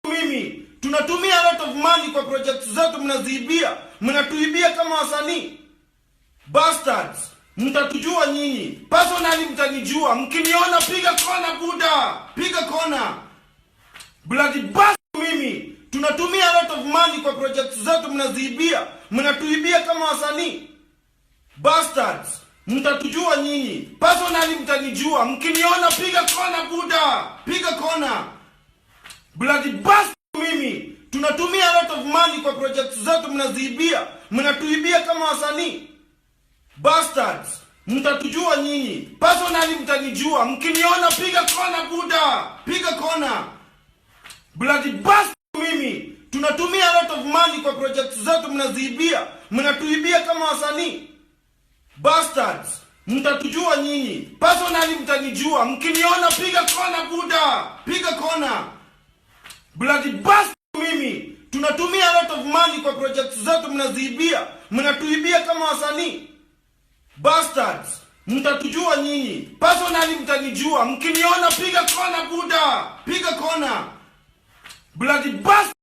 Mimi tunatumia a lot of money kwa project zetu, mnaziibia, mnatuibia kama wasanii. Bastards, mtatujua nyinyi. Personally mtanijua, mkiniona piga kona buda, piga kona. Bloody bastard. Mimi tunatumia a lot of money kwa project zetu, mnaziibia, mnatuibia kama wasanii. Bastards, mtatujua nyinyi. Personally mtanijua, mkiniona piga kona buda, piga kona. Bloody bastard. Mimi tunatumia a lot of money kwa project zetu, mnaziibia, mnatuibia kama wasanii. Bastards, mtatujua nyinyi. Personally mtanijua, mkiniona piga kona buda, piga kona. Bloody bastard. Mimi tunatumia a lot of money kwa project zetu, mnaziibia, mnatuibia kama wasanii. Bastards, mtatujua nyinyi. Personally mtanijua, mkiniona piga kona buda, piga kona. Bloody bastard. Mimi tunatumia a lot of money kwa project zetu, mnaziibia, mnatuibia kama wasanii. Bastards, mtatujua nyinyi. Personally mtanijua, mkiniona piga kona buda, piga kona. Bloody bastard.